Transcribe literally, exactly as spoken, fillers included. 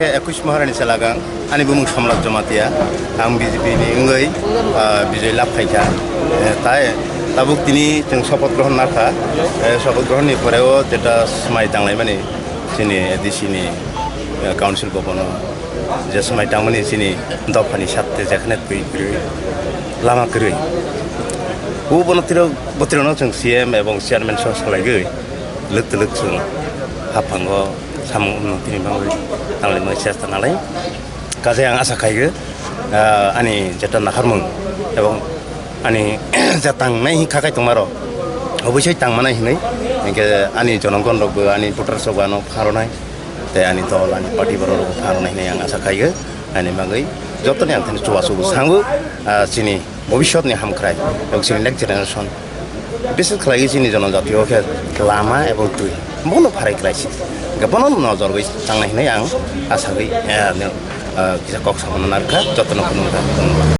Ekush Maharani Selagang, ani bumung Samrat Jamatia, ang B J P ni wngwi, ah, bijoi lab khaikha. Eh, tai tabuk tini chwng sopoth grohon narkha. Eh, sopoth grohon ni poreo jeta swmai tanglaimani chini A D C ni, eh, council bhavan o je swmai tangmani chini dophani sakte jekhne twi kwrwi lama kwrwi. Bo bono tiro, bo tirono chwng C M ebong chairman song salaiwi lwk twlwk chwng haphango samung tini bagwi tanglaimani chesta nalai. Kaje ang asa khaigo, ah, ani jeta naharmung ebong ani je tangnai hikha kai tongmarok obosai tangmana hinwi, hinkhe ani jonogon rokbo ani voters rokbo ano pharonai tei ani dol ani party borok rokbo pharonai hinwi ang asa khaigo. Ani bagwi jotoni ang thani chubachu bo sango, ah, chini bhobishyotni hamkrai, ebong chini next generation, bises khlaiwi chini jonojatio khe lama ebong twi bono pharai khlaisi. Hwnkhe bono nojorgwi tangnai hinwi ang asagwi, eh, ano, ah, kisa kok samano narwkha, jotono khulumkha.